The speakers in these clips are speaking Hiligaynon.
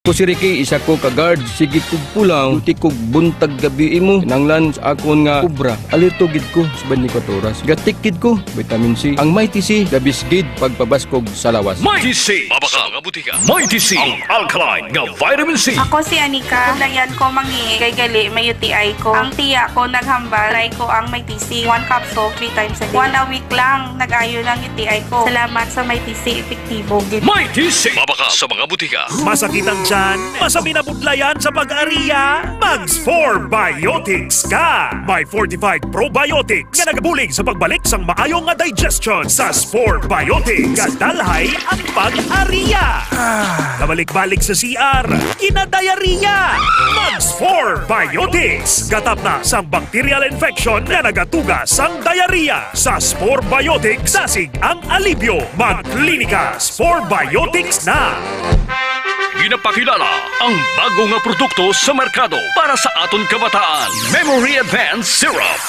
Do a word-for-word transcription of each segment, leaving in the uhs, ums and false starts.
Ko si Ricky, isa ko ka guard. Sige kog pulaw, duty kog buntag gabi imo. Kinahanglan sa akon nga obra. Alerto gid ko sa twenty-four oras. Gatik gid ko, vitamin C. Ang Mighty C, the best gid pagpabaskog sa lawas. Mighty C, mabakal nga butika. Mighty C, ang alkaline nga vitamin C. Ako si Anika. Dayan ko mangi kay gali may U T I ko. Ang tiya ko naghambal, try ko ang Mighty C. One capsule, three times a day. One a week lang, nag-ayo ng U T I ko. Salamat sa Mighty C, epektibo gid. Mighty C, mabakal sa mga butika. Masakit ang tiyan? Masabi na budlayan sa pag-ariya? Mag Spore Biotics ka! May fortified probiotics nga nagabulig sa pagbalik sang maayo nga digestion sa Spore Biotics. Gadalhay ang pag-ariya. Ah, kabalik-balik sa C R, kinadiarrhea. Mag Spore Biotics. Gatap na sang bacterial infection nga nagatuga sang diarrhea. Sa Spore Biotics, dasig ang alibyo. Magklinika Spore Biotics na. Ginapakilala ang bago nga produkto sa merkado para sa aton kabataan, Memory Advance Syrup.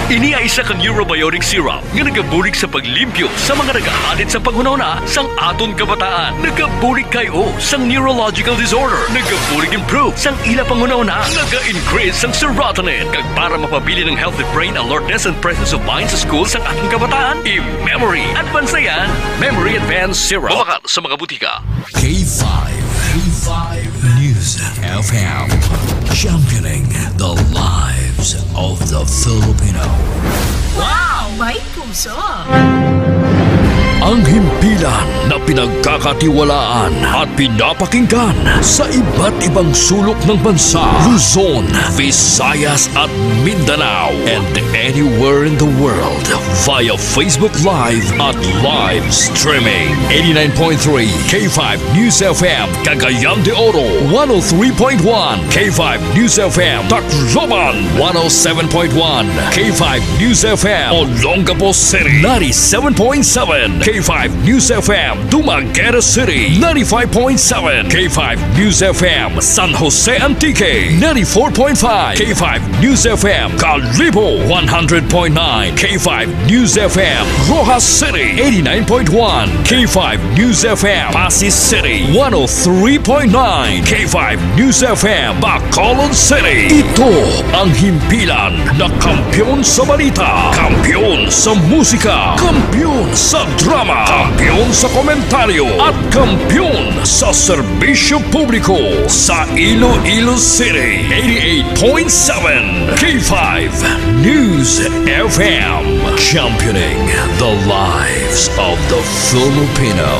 Ini ay isa ka neurobiotic syrup nga nagabulig sa paglimpyo sa mga nagahalit sa panghunahuna sang aton kabataan. Nagabulig kay o sang neurological disorder. Nagabulig improve sang ila panghunahuna. Naga-increase sang serotonin. Kag para mapabilin ang healthy brain alertness and presence of mind sa school sang aton kabataan, i-memory advance na yan. Memory Advance Syrup. Mabakal sa mga butika. K five, K five News F M, championing the lives of the Filipino. Wow! May puso! Ang himpilan na pinagkakatiwalaan at pinapakinggan sa iba't ibang sulok ng bansa, Luzon, Visayas at Mindanao, and anywhere in the world via Facebook Live at live streaming. Eighty-nine point three K five News F M, Cagayan de Oro, one oh three point one K five News F M, Tacloban, one oh seven point one K five News F M, Olongapo City, ninety-seven point seven K five News F M, Dumaguete City, ninety-five point seven K five News F M, San Jose Antique, ninety-four point five K five News F M, Kalibo, one hundred point nine K five News F M, Roxas City, eighty-nine point one K five News F M, Passi City, one oh three point nine K five News F M, Bacolod City. Ito ang himpilan na kampiyon sa balita, kampiyon sa musika, kampiyon sa drama, kampiyon sa komentaryo, at kampiyon sa serbisyo publiko sa Iloilo City. Eighty-eight point seven K five News F M, championing the lives of the Filipino.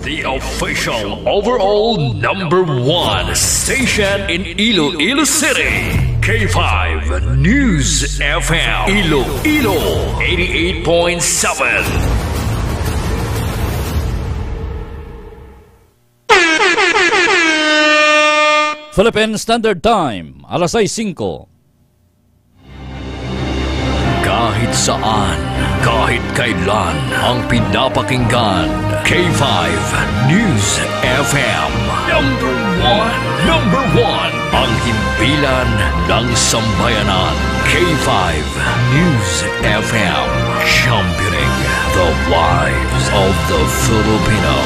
The official overall number one station in Iloilo City, K five News F M, Iloilo, eighty-eight point seven. Philippine Standard Time, alas sais singko. Kahit saan, kahit kailan, ang pinapakinggan, K five News F M. Number one, number one, ang himpilan ng sambayanan, K five News F M, championing the lives of the Filipino.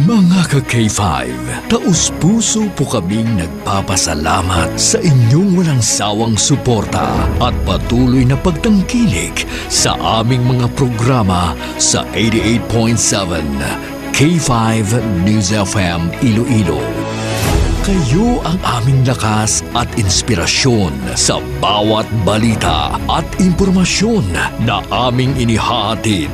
Mga ka-K five, taus-puso po kaming nagpapasalamat sa inyong walang sawang suporta at patuloy na pagtangkilik sa aming mga programa sa eighty-eight point seven K five News F M Iloilo. Kayo ang aming lakas at inspirasyon sa bawat balita at impormasyon na aming inihahatid.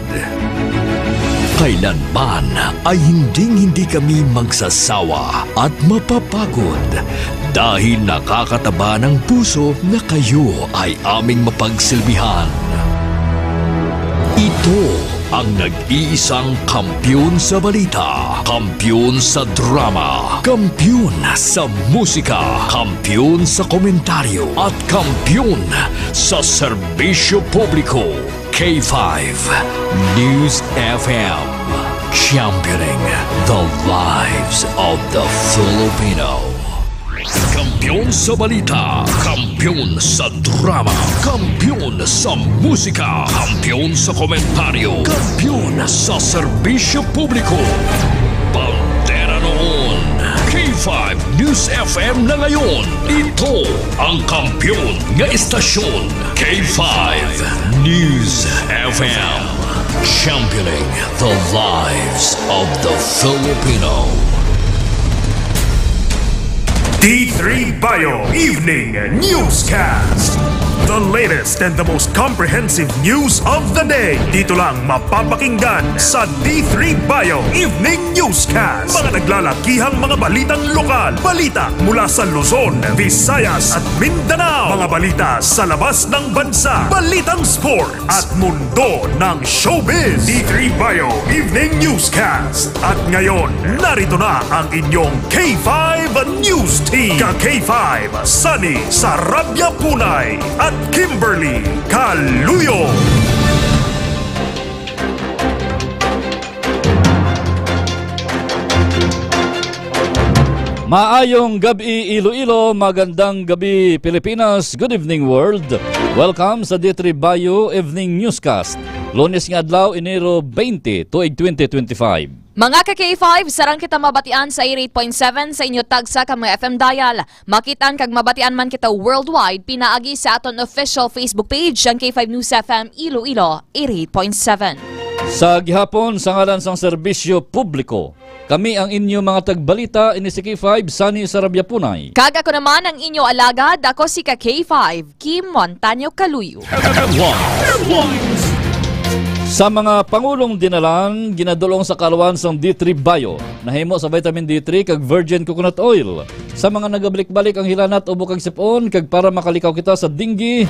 Kailanman ay hinding-hindi kami magsasawa at mapapagod dahil nakakataba ng puso na kayo ay aming mapagsilbihan. Ito ang nag-iisang kampiyon sa balita, kampiyon sa drama, kampiyon sa musika, kampiyon sa komentaryo, at kampiyon sa serbisyo publiko. K five News F M, championing the lives of the Filipino. Kampiyon sa balita, kampiyon sa drama, kampiyon sa musika, kampiyon sa komentaryo, kampiyon sa serbisyo publiko. Bandera noon, K five News F M na ngayon. Ito ang kampiyon nga estasyon, K five News F M. Championing the lives of the Filipino. D three Bio Evening Newscast. The latest and the most comprehensive news of the day. Dito lang mapapakinggan sa D three Bio Evening Newscast. Mga naglalakihang mga balitang lokal. Balita mula sa Luzon, Visayas at Mindanao. Mga balita sa labas ng bansa. Balitang sport at mundo ng showbiz. D three Bio Evening Newscast. At ngayon, narito na ang inyong K five News Team. Ka K five, Sunny Sarabia Punay at Kimberly Caluyo. Maayong gabi, Iloilo. Magandang gabi, Pilipinas. Good evening, world. Welcome sa D three Bio Evening Newscast. Lunes nga adlaw, Enero twenty, tuig twenty twenty-five. Mga ka K five, sarang kita mabatian sa eighty-eight point seven sa inyo tagsa ka mga F M dial. Makitaan kag mabatian man kita worldwide pinaagi sa aton official Facebook page, ang K five News F M Iloilo eighty-eight point seven. Sa gihapon, sa ngalan sang serbisyo publiko, kami ang inyo mga tagbalita, ini si K five, Sunny Sarabia Punay. Kag ako naman ang inyo alagad, ako si ka K five, Kim Montaño Caluyo. Headlines. Sa mga pangulong dinalan, ginadulong sa kaluan sang D three Bio, nahimo sa vitamin D three kag virgin coconut oil. Sa mga nagabalik-balik ang hilanat, ubo kag sipon, kag para makalikaw kita sa dengue,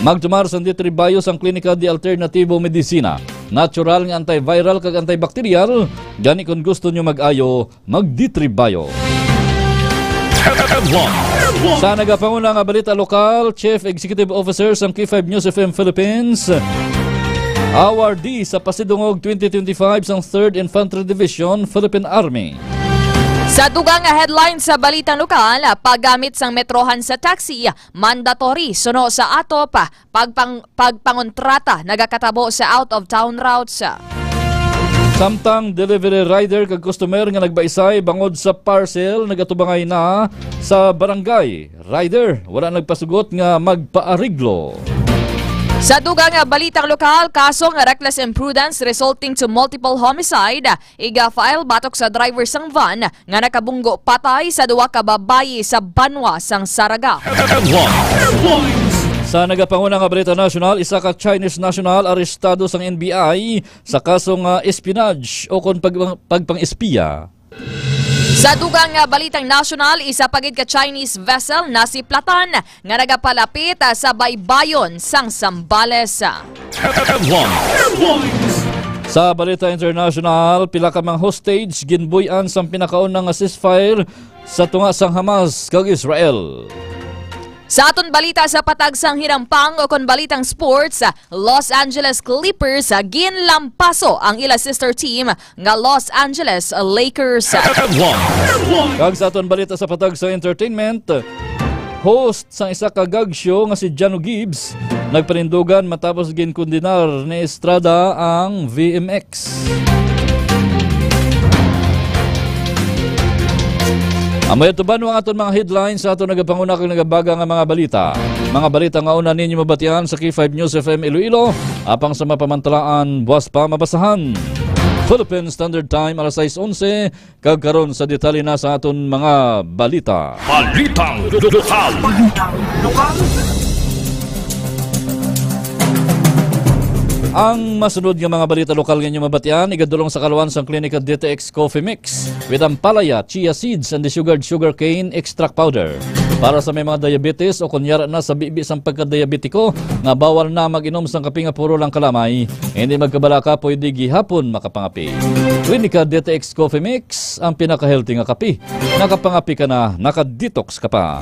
magtumar sang D three Bio sang Klinika de Alternativo Medicina. Natural nga antiviral kag antibacterial, gani kon gusto nyo mag-ayo, mag D three Bio. Sa nagapanguna nga balita lokal, Chief Executive Officer sang K five News F M Philippines, awardee sa Pasidungog twenty twenty-five sang Third Infantry Division, Philippine Army. Sa dugang nga headline sa balitang lokal, paggamit sang metrohan sa taxi, mandatory suno sa atop, pagpang-, pagpangontrata nagakatabo sa out-of-town routes. Samtang delivery rider kag customer nga nagbaisay bangod sa parcel nagatubangay na sa barangay, rider wala nagpasugot nga magpaariglo. Sa dugang nga balitang lokal, kaso nga reckless imprudence resulting to multiple homicide, iga-file batok sa driver sang van nga nakabunggo patay sa duha ka babayi sa banwa sang Saraga. Sa nagapanguna nga balita nasyonal, isa ka Chinese national arestado sang N B I sa kaso nga espionage o kon pag-, pagpang-espiya. Sa dugang nga balitang nasyonal, isa pa gid ka Chinese vessel nasiplatan nga nagapalapit, ah, sa baybayon sang Zambales. Sa balita international, pila ka mga hostage ginbuy-an sang pinakauna nga ceasefire sa tunga sang Hamas kag Israel. Sa aton balita sa patag sang hinampang o kon balitang sports, Los Angeles Clippers, ah, ginlampaso ang ila sister team nga Los Angeles Lakers. Kag sa aton balita sa patag sa entertainment, host sang isa ka gag show nga si Jano Gibbs nagpanindugan matapos ginkondenar ni Estrada ang V M X. Amo yadto, banwa, ang aton mga headlines sa aton nagapanguna kag nagabaga nga mga balita. Mga balita nga una ninyo mabatian sa K five News F M Iloilo, apang sa mapamantalaan, buas pa mabasahan. Philippine Standard Time, alas sais onse, kag karon sa detalye na sa aton mga balita. Balitang lokal. Ang masunod nga mga balita lokal nga inyo mabatian, igadulong sa kaluan sang Klinika D T X Coffee Mix with ampalaya, chia seeds, and the sugared sugarcane extract powder. Para sa may mga diabetes o kunyara na sa bibi sang pagkadiabetiko nga bawal na mag-inom sang kape nga puro lang kalamay, hindi magkabalaka, pwede gihapon makapangape. Klinika D T X Coffee Mix, ang pinaka-healthy nga kape. Nakapangape ka na, naka-detox ka pa.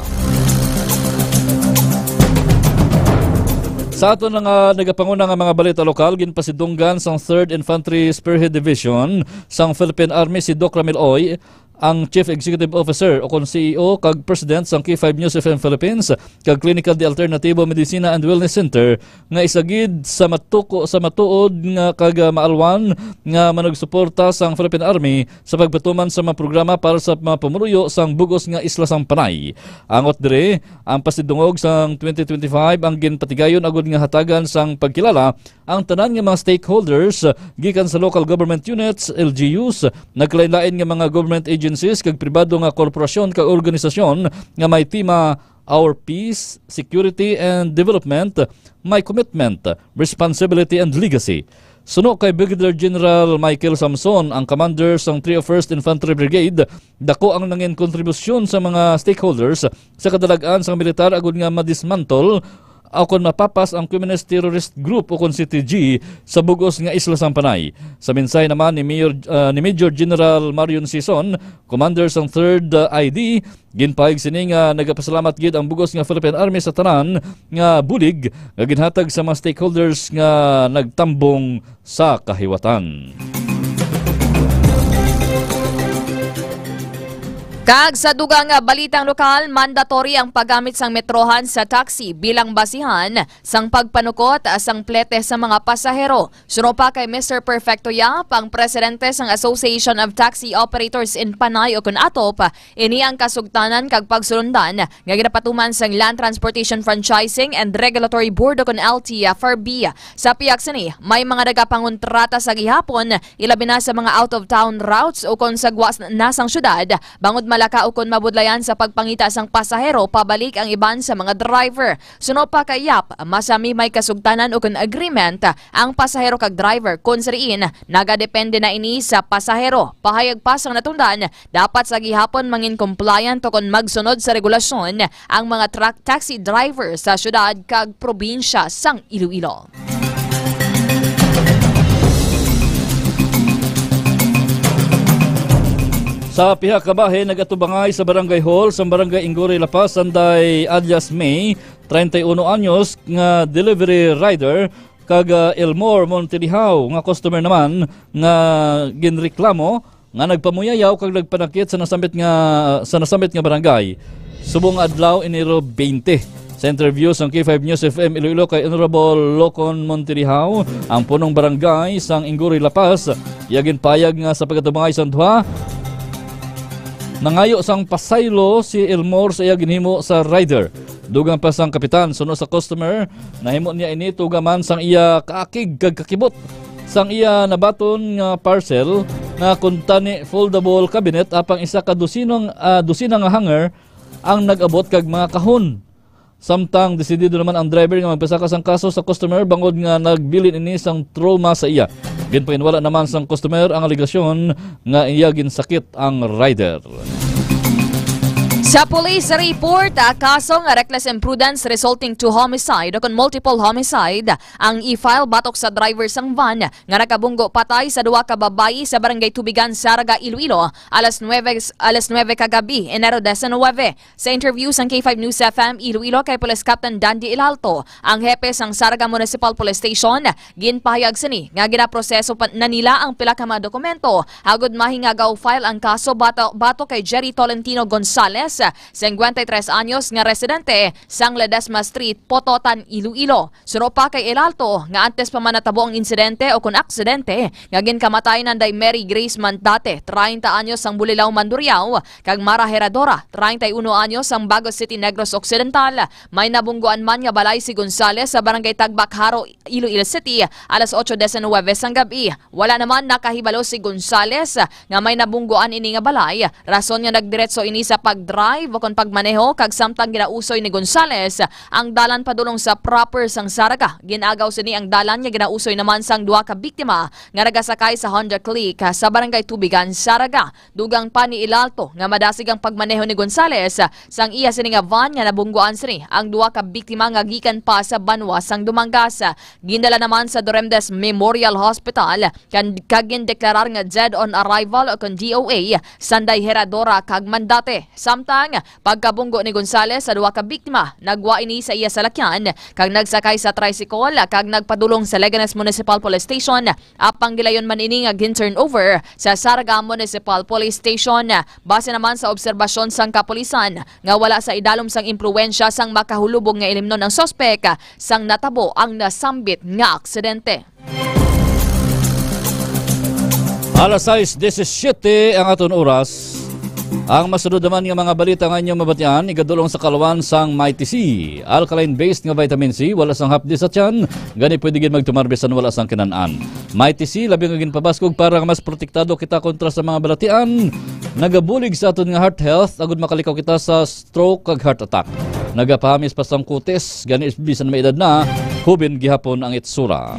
Sa aton na nga nagapanguna nga mga balita lokal, ginpasidunggan sang Third Infantry Spearhead Division sang Philippine Army si Doc Ramil Oy ang Chief Executive Officer o kon C E O kag President sang K five News F M Philippines kag Clinical de Alternativo Medicina and Wellness Center nga isa gid sa matuko sa matuod nga kag, ah, maalwan nga manugsuporta sang Philippine Army sa pagpatuman sa mga programa para sa mga pumuluyo sang bug-os nga isla sang Panay. Angot diri, ang pasidungog sang twenty twenty-five ang ginpatigayon agud nga hatagan sang pagkilala ang tanan nga mga stakeholders, gikan sa local government units, L G Us, nagkalain-lain nga mga government agencies kag pribado nga korporasyon kag organisasyon nga may tema Our Peace, Security, and Development, My Commitment, Responsibility, and Legacy. Suno kay Brigadier General Michael Samson, ang commander sang three oh first Infantry Brigade, dako ang nangin kontribusyon sa mga stakeholders sa kadalag-an sang militar agud nga madismantle o kon mapapas ang Communist Terrorist Group o kon C T G sa bug-os nga isla sang Panay. Sa mensahe naman ni Mayor, ah, ni Major General Marion Sison, commander sang third, ah, I D, ginpahayag sini nga nagapasalamat gid ang bug-os nga Philippine Army sa tanan nga bulig nga ginhatag sa mga stakeholders nga nagtambong sa kahiwatan. Kag sa dugang nga balitang lokal, mandatory ang paggamit sang metrohan sa taxi bilang basihan sang pagpanukot sang plete sa mga pasahero. Suno pa kay Mister Perfecto Yap, ang presidente sang Association of Taxi Operators in Panay o kon atop, ini ang kasugtanan kag pagsulundan nga ginapatuman sang Land Transportation Franchising and Regulatory Board o kon L T F R B. Sa pihak sini, may mga nagapangontrata sa gihapon, ilabi na sa mga out-of-town routes o kon sa gwas na sang syudad, bangod malaka o kon mabudlayan sa pagpangita sang pasahero pabalik ang iban sa mga driver. Suno pa kay Yap, masami may kasugtanan o kon agreement ang pasahero kag driver, kon sa diin nagadepende na ini sa pasahero. Pahayag pa sang natundan, dapat sa gihapon mangin compliant o kon magsunod sa regulasyon ang mga truck taxi driver sa syudad kag probinsya sang Iloilo. Sa pihak kabahin, nagatubangay sa Barangay Hall sang Barangay Ingoray, La Paz, Sanday alias May, treinta y uno anyos, nga delivery rider, kag, ah, Elmore Montilihaw nga customer naman nga ginreklamo nga nagpamuyayaw kag nagpanakit sa nasambit nga, sa nasambit nga barangay subong adlaw, Enero twenty. Sa interview sang K five News F M Iloilo kay Honorable Locon Montilihaw, ang punong barangay sang Ingoray, La Paz, iya ginpayag nga sa pagkatubangay sang duha, nangayo sang pasaylo si Elmore sa iya ginhimo sa rider. Dugang pa sang kapitan, suno sa customer, nahimo niya ini tugaman sang iya kaakig kag kakibot sang iya nabaton nga parcel nga kuntani foldable cabinet apang isa ka dosinong, ah, dosina nga hanger ang nag-abot kag mga kahon. Samtang desidido naman ang driver nga magpasaka sang kaso sa customer bangod nga nagbilin ini sang trauma sa iya. Ginpaginwala naman sang customer ang alegasyon nga iya ginsakit ang rider. Sa police report, ah, kaso nga reckless imprudence resulting to homicide o kon multiple homicide ang i-file batok sa driver sang van nga nakabunggo patay sa duha ka babayi sa Barangay Tubigan, Zarraga, Iloilo, alas nuwebe, alas nuwebe kagabi, Enero diecinuebe. Sa interview sang K five News F M Iloilo kay Police Captain Dandy Ilalto, ang hepe sang Zarraga Municipal Police Station, ginpahayag sini nga ginaproseso pa na nila ang pila ka mga dokumento agud mahingaga og file ang kaso bato, bato kay Jerry Tolentino Gonzales, cincuenta y tres anyos, nga residente sang Ledesma Street, Pototan, Iloilo. Suno pa kay Ilalto nga antes pa man natabo ang insidente o kon aksidente nga ginkamatay nanday Mary Grace Mandate, treinta anyos, sang Bulilao, Mandurriao, kag Mara Heradora, treinta y uno anyos, sang Bago City, Negros Occidental, may nabungguan man nga balay si Gonzales sa Barangay Tagbak, Jaro, Iloilo City, alas ocho diecinuebe sang gab-i. Wala naman nakahibalo si Gonzales nga may nabungguan ini nga balay, rason nga nagdiretso ini sa pag-drive o kon pagmaneho, kag samtang ginausoy ni Gonzales ang dalan padulong sa proper sang Zarraga, gin-agaw sini ang dalan nga ginausoy naman sang duha ka biktima nga nagasakay sa Honda Click sa Barangay Tubigan, Zarraga. Dugang pa ni Ilalto nga madasig ang pagmaneho ni Gonzales sang iya sini nga van nga nabungguan sini ang duha ka biktima nga gikan pa sa banwa sang Dumangas. Gindala naman sa Duremdes Memorial Hospital kan, kag gindeklarar nga dead on arrival o kon D O A sanday Heradora kag Mandate. Samtang Pagkabunggo ni Gonzales sa duha ka biktima, nagwa ini sa iya salakyan kag nagsakay sa tricycle kag nagpadulong sa Leganes Municipal Police Station. Apang gilayon man ini nga gin-turn over sa Zarraga Municipal Police Station. Base naman sa obserbasyon sang kapulisan nga wala sa idalom sang impluwensya sang makahulubog nga ilimnon ang suspek sang natabo ang nasambit nga aksidente. Alas sais disisiete ang aton oras. Ang masunod naman nga mga balita nga inyong mabatian, igadulong sa kaluan sang Mighty C. Alkaline-based nga vitamin C, wala sang hapdi sa tiyan, gani pwede gid magtumar bisan wala sang kinan-an. Mighty C, labi nga ginpabaskog para nga mas protektado kita kontra sa mga balatian. Nagabulig sa aton nga heart health, agud makalikaw kita sa stroke kag heart attack. Nagapahamis pa sang kutis, gani bisan may edad na, hubin gihapon ang itsura.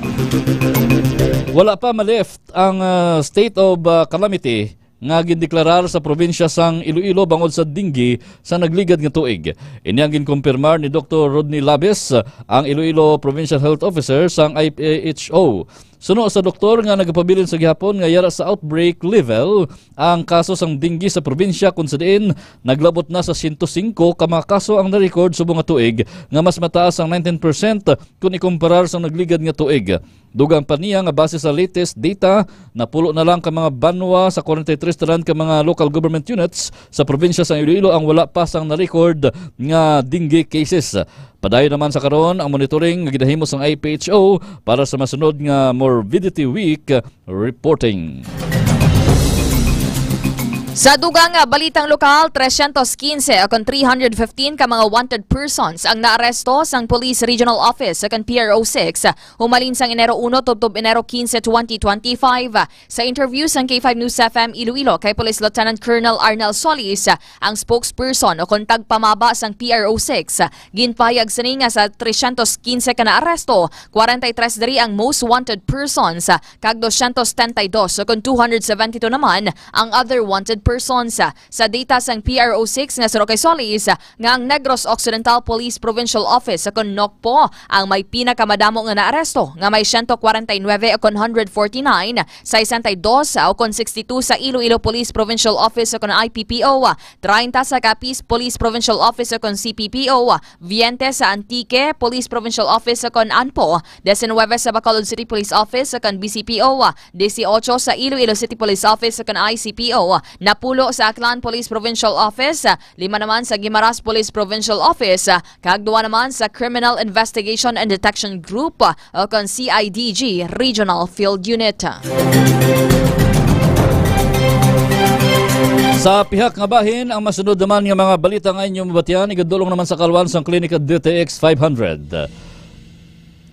Wala pa ma-lift ang, ah, state of, ah, calamity nga gindeklarar sa probinsya sang Iloilo bangod sa dengue sa nagligad nga tuig. Ini ang ginkumpirmar ni Doktor Rodney Labis, ang Iloilo Provincial Health Officer sang I P H O. Suno sa doktor nga nagapabilin sa gihapon nga yara sa outbreak level ang kaso sang dengue sa probinsya, kung sa diin naglabot na sa siyento singko ka mga kaso ang na-record subong nga tuig, nga mas mataas ang nineteen percent kung ikumparar sa nagligad nga tuig. Dugang pa niya nga base sa latest data, napulo na lang ka mga banwa sa forty-three tanan ka mga local government units sa probinsya sa Iloilo ang wala pa sang na-record nga dengue cases. Padayon naman sa karon ang monitoring nga ginahimo sang I P H O para sa masunod nga Morbidity Week reporting. Sa dugang nga balitang lokal, trescientos quince o kon three hundred fifteen ka mga wanted persons ang naaresto sang Police Regional Office o kon P R O six humalin sang Enero uno tubtob Enero quince, twenty twenty-five. Sa interview sang K five News F M Iloilo kay Police Lieutenant Colonel Arnel Solis, ang spokesperson o kon tagpamaba sang P R O six, ginpahayag sini nga sa trescientos quince ka naaresto, kwarenta y tres diri ang most wanted persons, kag doscientos setenta y dos o kon two hundred seventy-two naman ang other wanted persons. Sa data sang P R O six nga suno kay Solis, nga ang Negros Occidental Police Provincial Office o kon NOCPO ang may pinakamadamo nga naaresto, nga may siyento kwarenta y nuebe o kon hundred forty-nine, sesenta y dos o kon sixty-two sa Iloilo Police Provincial Office o kon I P P O, treinta sa Capiz Police Provincial Office o kon C P P O, veinte sa Antique Police Provincial Office o kon ANPO, diecinuebe sa Bacolod City Police Office o kon B C P O, dieciocho sa Iloilo City Police Office o kon I C P O, napulo sa Aklan Police Provincial Office, lima naman sa Guimaras Police Provincial Office, kag duwa naman sa Criminal Investigation and Detection Group o kon C I D G Regional Field Unit. Sa pihak nga bahin, ang masunod naman nga mga balita nga inyong mabatian, igadulong naman sa kaluan sang Klinika D T X five hundred.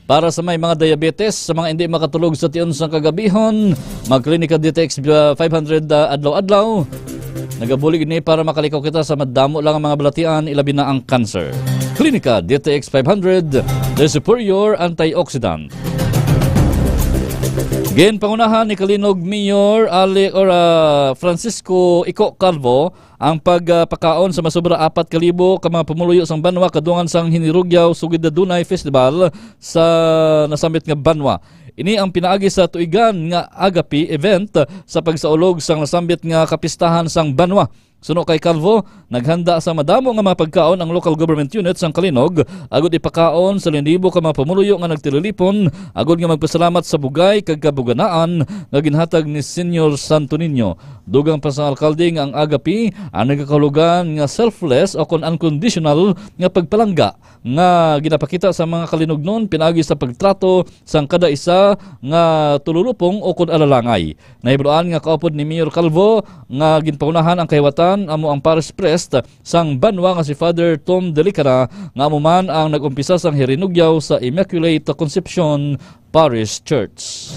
Para sa may mga diabetes, sa mga hindi makatulog sa tion sang kagabihon, mag-Klinika D T X, uh, five hundred, uh, adlaw-adlaw. Nagabulig ini para makalikaw kita sa madamo lang ang mga balatian, ilabi na ang cancer. Klinika D T X five hundred, the superior antioxidant. Ginpangunahan ni Kalinog Mayor Ali or, uh, Francisco Ico Calvo ang pagpakaon sa masobra apat ka libo ka mga pumuluyo sang banwa kadungan sang Hinirugyaw Sugid Dunay Festival sa nasambit nga banwa. Ini ang pinaagi sa tuigan nga Agape event sa pagsaulog sang nasambit nga kapistahan sang banwa. Suno kay Calvo, naghanda sa madamo nga mga pagkaon ang local government unit sang Kalinog agud ipakaon sa linibo ka mga pumuluyo nga nagtililipon agud nga magpasalamat sa bugay kag kabuganaan nga ginhatag ni Señor Santo Niño. Dugang pa sang alkalde nga ang Agape ang nagakahulugan nga selfless o kon unconditional nga pagpalangga nga ginapakita sa mga Kalinugnon pinaagi sa pagtrato sang kada isa nga tululupong o kon alalangay. Nahibaloan nga kaupod ni Mayor Calvo nga ginpangunahan ang kahiwatan amo ang parish priest sang banwa nga si Father Tom Delicara nga amo man ang nag-umpisa sang hirinugyaw sa Immaculate Concepcion Parish Church.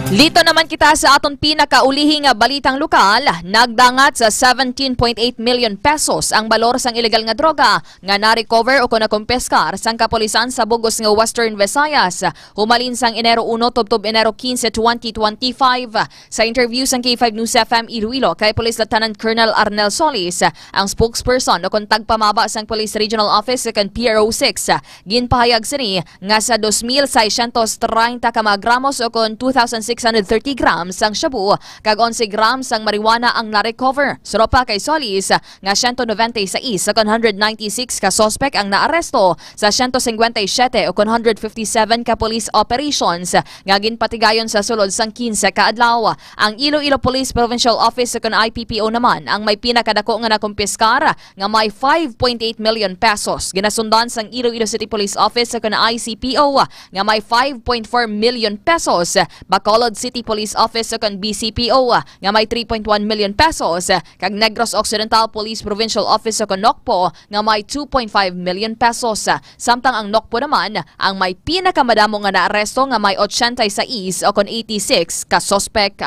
Lito naman kita sa aton pinakaulihi nga balitang lokal. Nagdangat sa seventeen point eight million pesos ang balor sang ilegal nga droga nga na-recover o kon nakumpiskar sang kapulisan sa bug-os nga Western Visayas humalin sang Enero uno tubtob Enero quince, twenty twenty-five. Sa interview sang K five News F M Iloilo kay Police Lieutenant Colonel Arnel Solis, ang spokesperson o kon tagpamaba sang Police Regional Office o kon P R O six, ginpahayag sini nga sa dos mil seiscientos treinta ka mga gramos o kon two thousand six six hundred thirty grams sang shabu kag onse grams sang marijuana ang na-recover. Suno pa kay Solis nga siyento nobenta y seis sa one hundred ninety-six ka suspek ang naaresto sa siyento singkwenta y siyete o one hundred fifty-seven ka police operations nga ginpatigayon sa sulod sang kinse ka adlaw. Ang Iloilo Police Provincial Office o kon I P P O naman ang may pinakadako nga nakumpiskar nga may five point eight million pesos. Ginasundan sang Iloilo City Police Office o kon I C P O nga may five point four million pesos. Bacolod City Police Office o kon B C P O nga may three point one million pesos. Kag Negros Occidental Police Provincial Office o kon NOCPO nga may two point five million pesos. Samtang ang NOCPO naman ang may pinakamadamo nga naaresto nga may ochenta y seis o kon eighty-six ka suspek.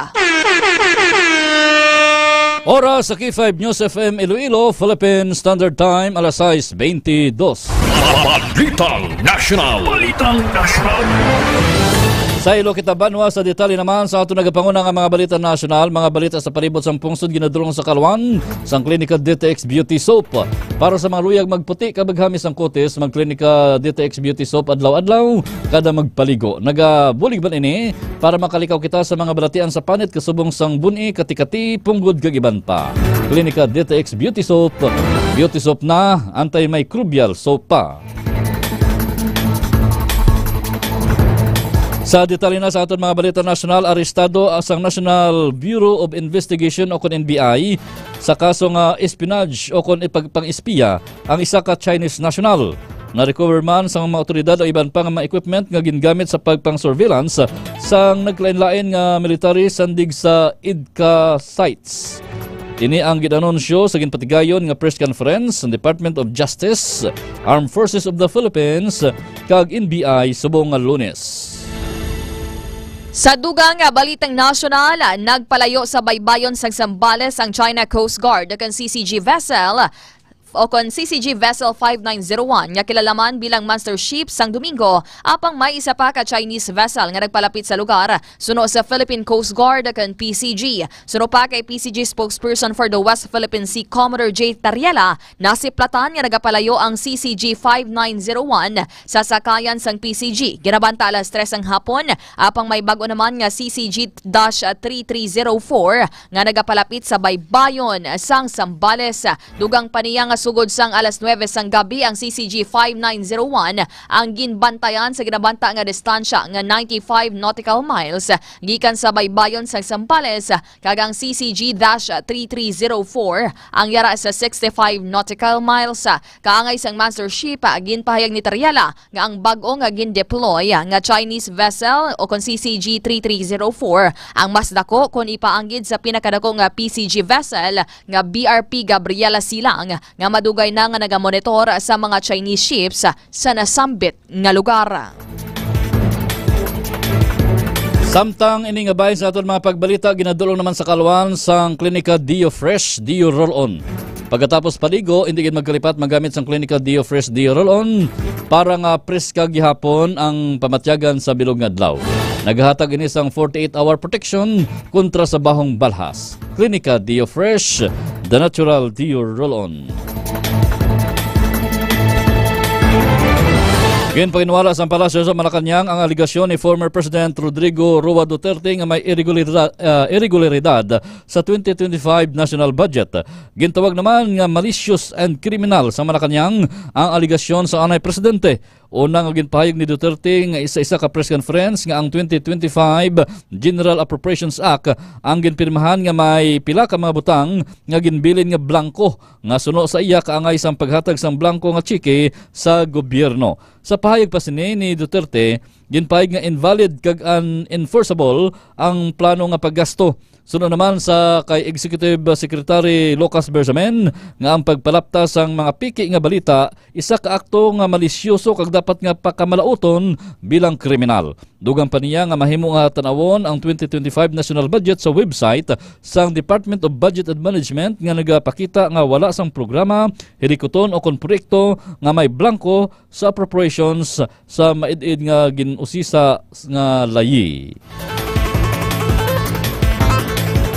Oras sa K five News F M Iloilo, Philippine Standard Time, alas sais beintidos. Balitang Nasyonal. Balitang Nasyonal. Sa Iloilo kita banwa, sa detalye naman sa ato nagapanguna nga mga balita nasyonal, mga balita sa palibot sang pungsod, ginadulong sa kalwan sang Klinika D T X Beauty Soap. Para sa mga luyag magputi kag maghamis ang kutis, magklinika D T X Beauty Soap adlaw-adlaw kada magpaligo. Nagabulig man ini para makalikaw kita sa mga balatian sa panit kasubong sang bun-i, kati-kati, punggod kag iban pa. Klinika D T X Beauty Soap. Beauty soap na, antimicrobial soap pa. Sa detalye na sa aton mga balita nasyonal, arestado sang National Bureau of Investigation o kon N B I sa kaso nga espionage o kon ipagpang-espiya ang isa ka Chinese national. Na-recover man sang mga awtoridad ang iban pa nga mga equipment nga gingamit sa pagpang-surveillance sang nagkalain-lain nga military sandig sa EDCA sites. Ini ang gin-anunsyo sa ginpatigayon nga press conference sa Department of Justice, Armed Forces of the Philippines, kag N B I subong nga Lunes. Sa dugang nga balitang nasyonal, nagpalayo sa baybayon sang Zambales ang China Coast Guard o kon C C G vessel o kon C C G Vessel five nine zero one nga kilala man bilang Master Ship sang Domingo, apang may isa pa ka Chinese vessel nga nagpalapit sa lugar, suno sa Philippine Coast Guard o kon P C G. Suno pa kay P C G spokesperson for the West Philippine Sea, Commodore J Tariela, nasiplatan nga nagapalayo ang C C G five nine zero one sa sakayan sang P C G. Ginabanta alas tres sang hapon, apang may bag-o naman nga C C G dash three three zero four nga nagapalapit sa baybayon sang Zambales. Dugang pa niya nga sugod sang alas nuwebe sang gabi ang C C G five nine zero one ang ginbantayan sa ginabanta nga distansya nga ninety-five nautical miles gikan sa baybayon sang Zambales, kag ang C C G dash three three zero four ang yara sa sixty-five nautical miles. Kaangay sang Master Ship, ginpahayag ni Tariela nga ang bag-o nga gin-deploy nga Chinese vessel o kon C C G three three zero four ang mas dako kon ipaanggid sa pinakadako nga P C G vessel nga B R P Gabriela Silang, nga madugay na nga nagamonitor sa mga Chinese ships sa nasambit nga lugar. Samtang ini nga bahin sa aton mga pagbalita, ginadulong naman sa kalwan sang Klinika Dio Fresh, Dio Roll-On. Pagkatapos paligo, hindi gid magkalipat magamit sang Klinika Dio Fresh, Dio Roll-On para nga preska gihapon ang pamatyagan sa bilog nga adlaw. Nagahatag ini sang forty-eight hour protection kontra sa bahong balhas. Klinika Dio Fresh, the natural Dio Roll-On. Ginpaginwala sa Palasyo sa Malacañang ang alegasyon ni former President Rodrigo Roa Duterte nga may irregularidad, ah, irregularidad sa twenty twenty-five national budget. Gintawag naman nga malicious and criminal sa Malacañang ang alegasyon sa anay presidente. Una nga ginpahayag ni Duterte nga isa-isa ka press conference nga ang twenty twenty-five General Appropriations Act ang ginpirmahan nga may pila ka mga butang nga ginbilin nga blanko nga suno sa iya kaangay sang paghatag sang blanko nga tseke sa gobyerno. Sa pahayag pa sini ni Duterte, ginpahayag nga invalid kag unenforceable ang plano nga paggasto. Suno naman sa kay Executive Secretary Lucas Bersamin nga ang pagpalapta sang mga piki nga balita isa ka akto nga malisyoso kag dapat nga pakamalauton bilang kriminal. Dugang pa niya nga mahimo nga tan-awon ang twenty twenty-five national budget sa website sang Department of Budget and Management nga nagapakita nga wala sang programa, hilikuton o kon proyekto nga may blanko sa appropriations sa maid-id nga gin-usisa nga layi.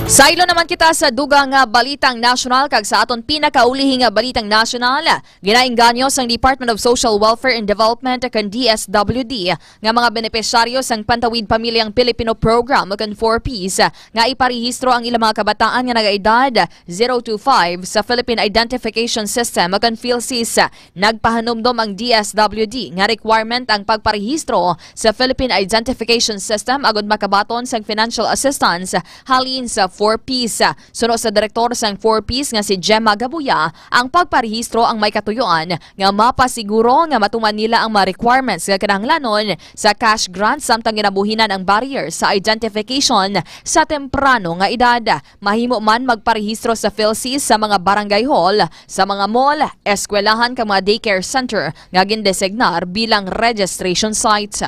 Saylo naman kita sa dugang nga balitang nasyonal, kag sa aton pinakaulihing nga balitang nasyonal, ginaengganyo sang Department of Social Welfare and Development kag D S W D nga mga benepisyaryo sang Pantawid Pamilyang Pilipino Program o kon four Ps nga iparehistro ang ilang mga kabataan nga nagaedad zero to five sa Philippine Identification System o kon PhilSys. Nagpahanumdom ang D S W D nga requirement ang pagparehistro sa Philippine Identification System agud makabaton sang financial assistance halin sa four Ps. Suno sa direktor sang four Ps nga si Gemma Gabuya, ang pagparehistro ang may katuyoan nga mapasiguro nga matuman nila ang mga requirements nga kinahanglanon sa cash grant samtang ginabuhinan ang barrier sa identification sa temprano nga edad. Mahimo man magparehistro sa PhilSys sa mga barangay hall, sa mga mall, eskwelahan kag mga daycare center nga gindesignar bilang registration site.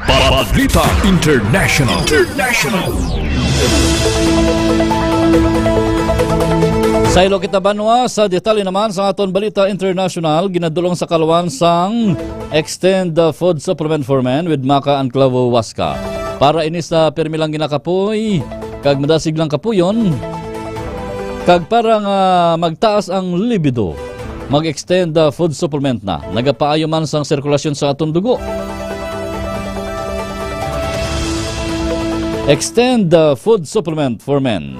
Balita International. International. Saylo kita banwa, sa detalye naman sa aton balita international, ginadulong sa kalwan sang Extend the Food Supplement for Men with Maca Anclavo Huasca. Para ini sa pirmi lang ginakapoy, kag madasig lang kapuyon, kag para nga magtaas ang libido, mag-extend the food supplement na. Nagapaayo man sang sirkulasyon sa aton dugo. Extend the food supplement for men.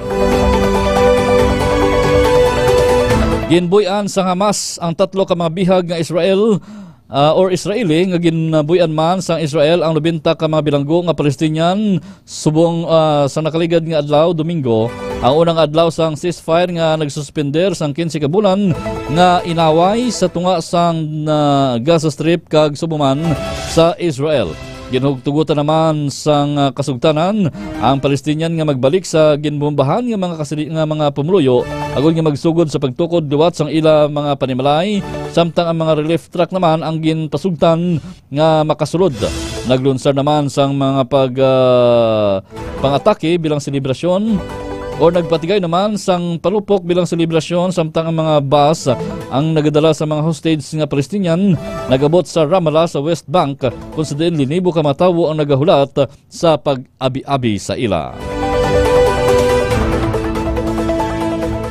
Ginbuy-an sa Hamas ang tatlo ka mga bihag nga Israel, ah, or Israeli nga ginbuy-an man sang Israel ang nobenta ka mga bilanggo nga Palestinian subong, ah, sa nakaligad nga adlaw, Domingo, ang unang adlaw sang ceasefire nga nagsuspender sang quince ka bulan nga inaway sa tunga sang, ah, Gaza Strip kag subong man sa Israel. Ginhugtugutan naman sang, ah, kasugtanan ang Palestinian nga magbalik sa ginbombahan nga mga kasili-, nga mga pumuluyo agod nga magsugod sa pagtukod liwat sang ila mga panimalay, samtang ang mga relief truck naman ang ginpasugtan nga makasulod. Naglunsar naman sang mga pag, ah, pang-atake bilang selebrasyon or nagpatigay naman sang palupok bilang selebrasyon, samtang ang mga bus ang nagadala sa mga hostage nga Palestinian nag-abot sa Ramallah sa West Bank, kung sa diin linibo ka mga tawo ang nagahulat sa pag-abi-abi sa ila.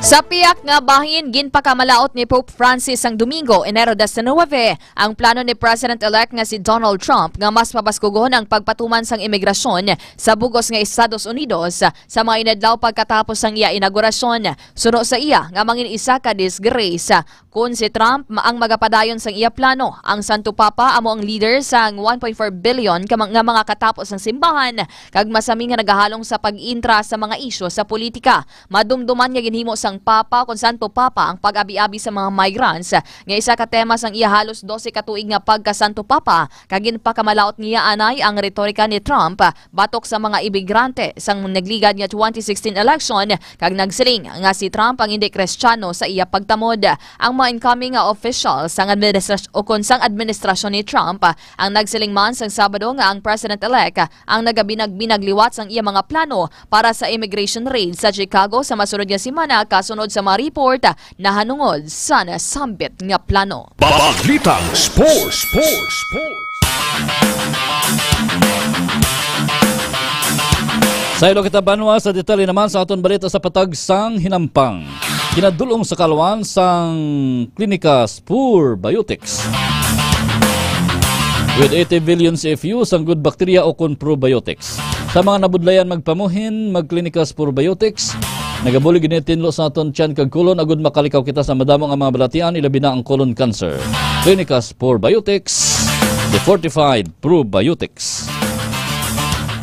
Sa pihak nga bahin, ginpakamalaot ni Pope Francis sang Domingo, Enero diecinuebe, ang plano ni President-elect nga si Donald Trump nga mas pabaskugon ang pagpatuman sang imigrasyon sa bug-os nga Estados Unidos sa mga inadlaw pagkatapos sang iya inaugurasyon, suno sa iya nga mangin isa ka disgrace. Kon si Trump ma-, ang magapadayon sang iya plano, ang Santo Papa amo ang leader sang one point four billion ka ma-, nga mga katapo sang simbahan, kag masami nga nagahalong sa pag-intra sa mga isyu sa politika. Madumduman nga ginhimo sang Papa kon Santo Papa ang pag-abi-abi sa mga migrants, nga isa ka tema sang iya halos dose ka tuig nga pagka-Santo Papa, kag ginpakamalaot niya anay ang retorika ni Trump batok sa mga imigrante sang nagligad nga twenty sixteen election, kag nagsiling nga si Trump ang indi Kristiyano sa iya pagtamod. Ang mga incoming nga official sang administras-, o kon sang administrasyon ni Trump ang nagsiling man sang Sabado nga ang President-elect ang nagabinag-binag liwat sang iya mga plano para sa immigration raid sa Chicago sa masunod nga semana, kasunod sa mga report nahanungod sa nasambit nga plano. Balitang Sports, Sports, Sports. Saylo kita banwa, sa detalye naman sa aton balita sa patag sang hinampang. Ginadulong sa kalwan sang Clinicas Probiotics with eighty billion C F U sang good bacteria o kon probiotics. Sa mga nabudlayan magpamuhin, mag-Clinicas Probiotics. Nagabulig ini tinlo sa aton tiyan kag colon agud makalikaw kita sa madamo nga mga balatian, ilabi na ang colon cancer. Clinicas Probiotics, the fortified probiotics.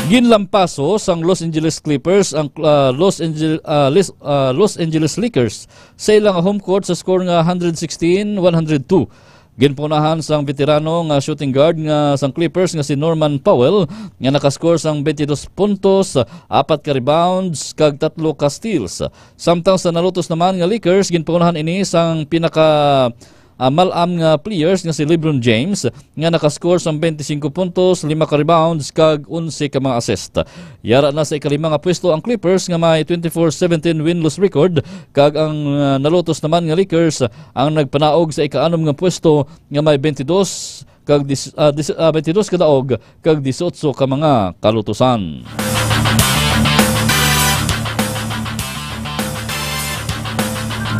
Ginlampaso sang Los Angeles Clippers ang, ah, Los Angel-, ah, Lis-, ah, Los Angeles Lakers sa ilang home court sa score nga hundred sixteen one hundred two. Ginpangunahan sang veterano nga shooting guard nga sang Clippers nga si Norman Powell, nga nakascore sang twenty-dos puntos, apat ka rebounds, kag tatlo ka steals. Samtang sa nalutos naman nga Lakers, ginpangunahan ini sang pinaka, ah, mal-am nga players nga si LeBron James, nga nakascore sang twenty-singko puntos, lima ka rebounds, kag onse ka mga assist. Yara na sa ikalima nga pwesto ang Clippers nga may twenty-four seventeen win-loss record, kag ang, ah, nalutos naman nga Lakers ang nagpanaog sa ikaanom nga pwesto nga may twenty-dos kag dis-, ah, dis-, ah, twenty-dos ka daog kag dieciocho ka mga kalutosan.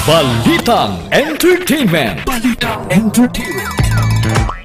Balitang Entertainment. Balitang Entertainment.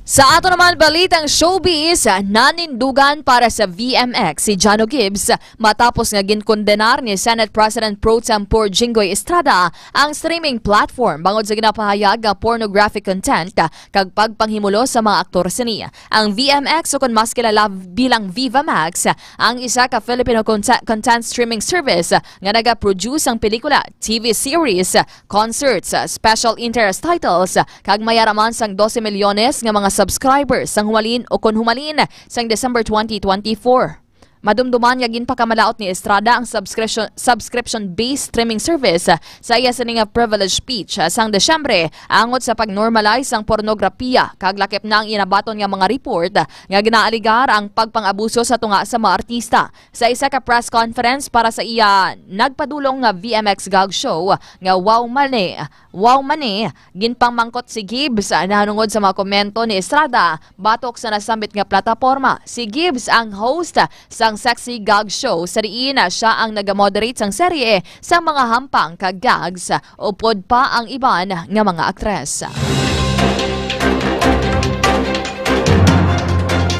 Sa ato naman balitang showbiz, nanindugan para sa V M X si Jano Gibbs matapos nga ginkondenar ni Senate President Pro Tempore Jinggoy Estrada ang streaming platform bangod sa ginapahayag nga pornographic content kag pagpanghimulos sa mga aktor sini. Ang V M X, o kon mas kilala bilang Viva Max, ang isa ka Filipino conte-, content streaming service nga nagaproduce sang pelikula, T V series, concerts, special interest titles, kag may ara man sang dose milyones nga mga subscribers sang humalin o kon humalin sang December twenty twenty-four. Madumduman nga ginpakamalaut ni Estrada ang subscription, subscription-based streaming service sa iya sini nga privilege speech sang Desyembre angot sa pag-normalize sang pornograpiya, kag lakip na ang inabaton nga mga report nga ginaaligar ang pagpang-abuso sa tunga sa mga artista. Sa isa ka press conference para sa iya nagpadulong nga V M X gag show nga Wow Mani, Wow Mani, ginpamangkot si Gibbs nahanungod sa mga komento ni Estrada batok sa nasambit nga plataporma. Si Gibbs ang host sang Sexy Gag Show, sa diin siya ang nagamoderate sang serye sa mga hampang kag gags, upod pa ang iban nga mga aktres.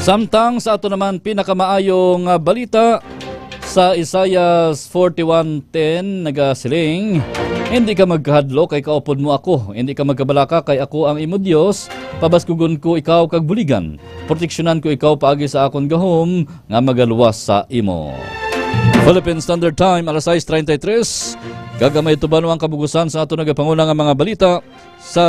Samtang sa ato naman pinakamaayo nga balita, sa Isaias forty-one ten nagasiling, "Hindi ka magkahadlok kay kaupod mo ako, hindi ka magkabalaka kay ako ang imo Dios, pabaskugon ko ikaw kag buligan, proteksyonan ko ikaw paagi sa akon gahom nga magaluwas sa imo." Philippine Standard Time, alas sais treinta y tres, kag amay tubano ang kabugusan sa ato nagapanguna nga mga balita sa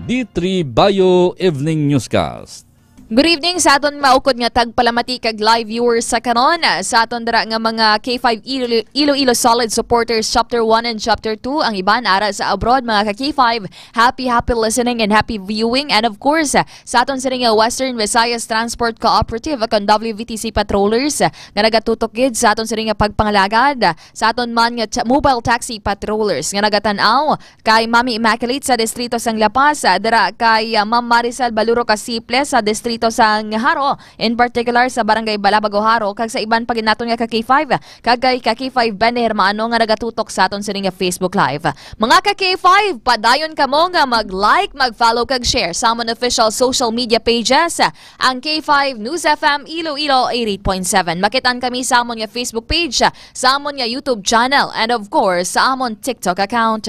D three Bio Evening Newscast. Good evening sa aton maukod nga tagpalamati kag live viewers sa karon. Sa aton dira nga mga K five Ilo-, Iloilo Solid Supporters Chapter one and Chapter two, ang iban ara sa abroad, mga ka K five, happy, happy listening and happy viewing. And of course, sa aton sini nga Western Visayas Transport Cooperative, akon W V T C Patrollers, nga nagatutok gid sa aton sini nga pagpangalagad, sa aton man nga ta-, mobile taxi patrollers nga nagatan-aw kay Mami Immaculate sa distrito sang La Paz, ah, dira kay, ah, Ma'am Maricel Baluro Casiple sa distrito sang Jaro, in particular sa Barangay Balabago, Jaro, kag sa iban pa gid naton nga ka K five, kag kay ka K five Benny Hermano nga nagatutok sa aton sini nga Facebook Live. Mga ka K five, padayon kamo nga mag-like, mag-follow, kag share sa amon official social media pages, ang K five News F M Iloilo eighty-eight point seven. Makit-an kami sa amon nga Facebook page, sa amon nga YouTube channel, and of course, sa amon TikTok account.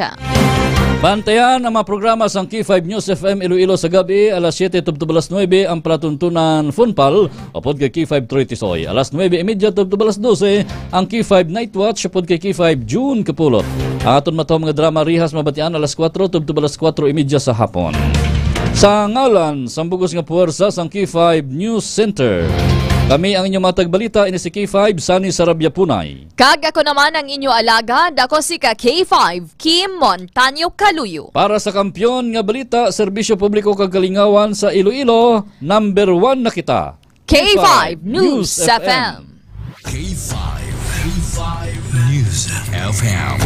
Bantayan ang mga programa sang K five News F M Iloilo sa gab-i, alas siete tubtob alas nuebe ang palatuntunan Funpal, upod kay K five Troy Tisoy. Alas nuebe y media tubtob alas dose ang K five Night Watch, upod kay K five June Kapulot. Ang aton matahom nga drama Rihas mabatian alas kuwatro tubtob alas kuwatro y media sa hapon. Sa ngalan sang bug-os nga puwersa sang K five News Center, kami ang inyong mga tagbalita, ini si K five, Sunny Sarabia Punay. Kag ako naman ang inyo alagad, ako si ka K five, Kim Montaño Caluyo. Para sa Kampiyon nga Balita, Serbisyo Publiko kag Kalingawan sa Iloilo, number one na kita. K five News F M. K five, K five News F M.